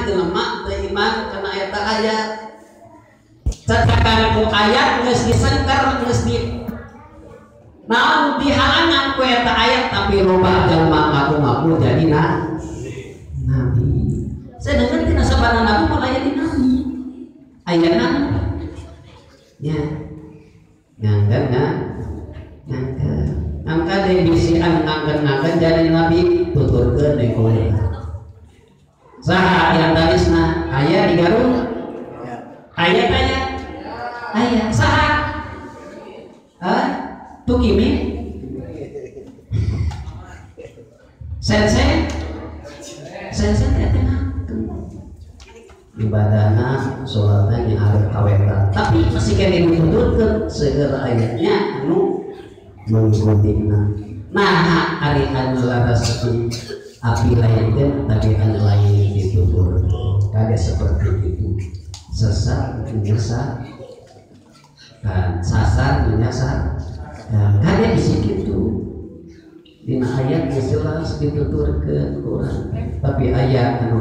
Jelema teu iman kana eta ayat. Catakan ku ayat geus disengker geus di naon dihalangan ku eta ayat tapi loba jelema ngaku-ngaku jadi nabi. Sedangkan tina sabana nabi moal aya di nabi. Ayana nya ngangkeun ngangkeun angka deui bisian ngangkeun jadi nabi tuturkeun deui ku saha yang talisna aya di Garut aya aya aya saha hah Tukimi sensei sensei teh ibadahna sholatna nya hareup kawetan tapi masih kene dituturkeun segala ayatnya anu mengikutina. Nah ari anu laras api lain teh tapi anu lain ditutur kade seperti itu sesat menyesat dan sasar menyasar dan kade bisi kitu dina ayat geus jelas dituturkeun ku urang tapi ayat anu